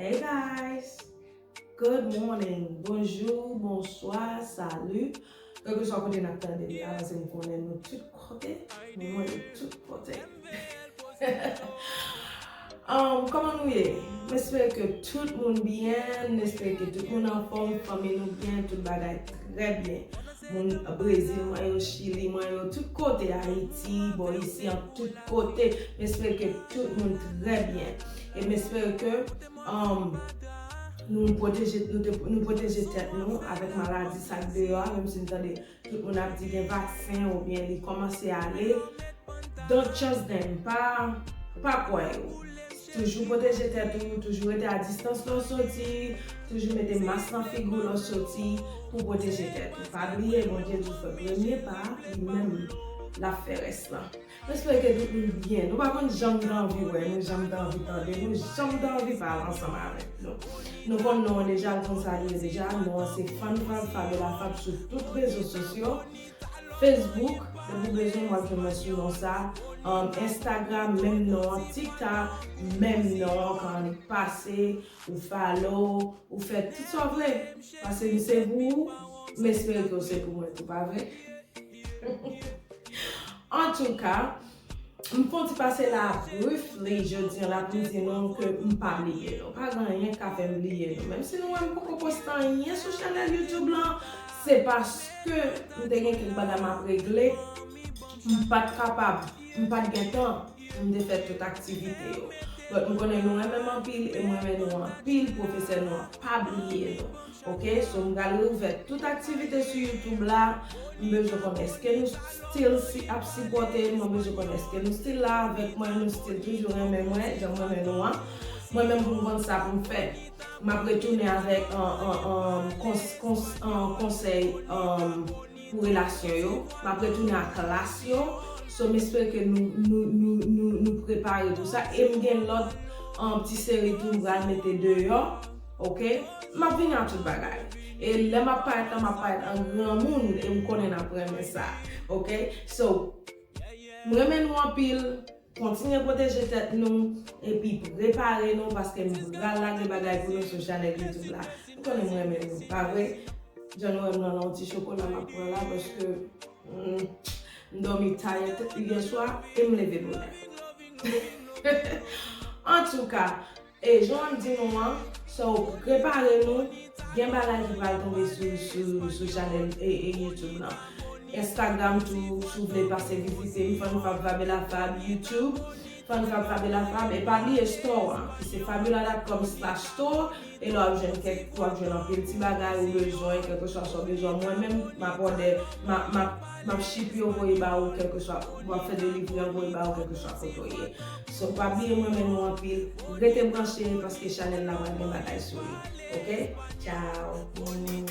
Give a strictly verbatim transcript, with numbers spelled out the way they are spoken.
Hey guys! Good morning, bonjou, bonswa, salut. Kèlkeswa kote n ap tande m la, paske m konnen nou tout kote, nou mwen nou tout kote. Um, kòman nou ye? M espere ke tout moun byen, m espere ke tout moun anfòm, fanmi nou byen, tout bagay trè byen. Moun Brezil mwen yo, Chili mwen yo, tout kote, Ayiti, bò isi an, tout kote. M espere ke tout moun trè byen. E m espere ke um, nou pwoteje, nou te, nou pwoteje tèt nou avèk maladi sa k deyò a, menm si n tande tout moun ap di gen vaksen oubyen li kòmanse ale. Don't trust them, pa, pa kwè yo. Toujou pwoteje tèt ou, toujou rete a distans lè w soti, toujou mete mas nan figi w lè w soti pou pwoteje tèt ou. Pa bliye, Bondye di w fè premye pa, li menm l ap fè rès lan. M espere ke tout moun byen. Nou pa konn jan m te anvi wè nou, jan m te anvi tande nou, jan m te anvi pale ansanm avèk nou. Nou konn non an deja, nou konn sa li ye deja. Non an se Fanfab Fabiola Fab sou tout rezo sosyo. Facebook, depi w bezwen m w ap jwenn mwen sou non sa. Um, Instagram, menm non an. TikTok, menm non an. Kan annik pase, ou follow, ou fè tout sa w vle. Paske m se pou ou, m espere ke w se pou mwen tou, pa vre? Antouka, m fè yon ti pase la briefly jodi an la pou m di nou ke m pa bliye nou. Pa gen anyen k ka fè m bliye nou. Menm si nou wè m poko poste anyen sou chanèl YouTube lan, se paske m te gen kèk bagay m ap regle, m pa t kapab, m pa t gen tan pou m te fè tout aktivite yo. But m konnen nou renmen m anpil e m renmen nou anpil, pwofesè nou an pa bliye nou. Ok, so m pral reouvè tout aktivite sou YouTube la. M bezwen konn èske nou still si, ap sipòte m, mwen bezwen konn èske nou still la avèk mwen, nou still toujou renmen mwen, jan m renmen nou an. Mwen menm pou m konn sa pou m fè. M ap retounen avèk an, an, an, kons, kons, an, konsèy an, pou relasyon yo. M ap retounen a klas yo. So m espere ke nou, nou, nou, nou, nou prepare pou sa. E m gen lòt an, ti seri tou m pral mete deyò. Ok? M ap vini a tout bagay. E lè m ap parèt la, m ap parèt an granmoun e m konnen n ap renmen sa. Ok? So, m renmen nou anpil. Kontinye pwoteje tèt nou epi prepare nou paske m pral lage bagay pou nou sou chanèl YouTube la. Nou konnen m renmen nou, pa vre? Jan nou wè m nan yon ti chokola m ap pran la paske mm, m dòmi tayè yè swa e m leve bonè. Antouka, e jan m di nou an, so prepare nou, gen bagay ki pral tonbe sou, sou, sou chanèl e, e YouTube lan. Instagram tou, si w vle pase vizite m, Fanfab Fabiola Fab, YouTube, Fanfab Fabiola Fab, e pa bliye store an, ki se fabiola dot com slash store, e la w ap jwenn kèk, w ap jwenn anpil ti bagay ou bezwen, kèlkeswa sa w bezwen. Mwen menm, m ap òdè, m ap, m ap, m ap ship yo voye ba ou, kèlkeswa, m ap fè delivri an voye ba ou, kèlkeswa kote w ye. So, pa bliye mwen renmen nou anpil. Rete branche paske chanèl la pral gen bagay sou li. Ok? Ciao. Morning.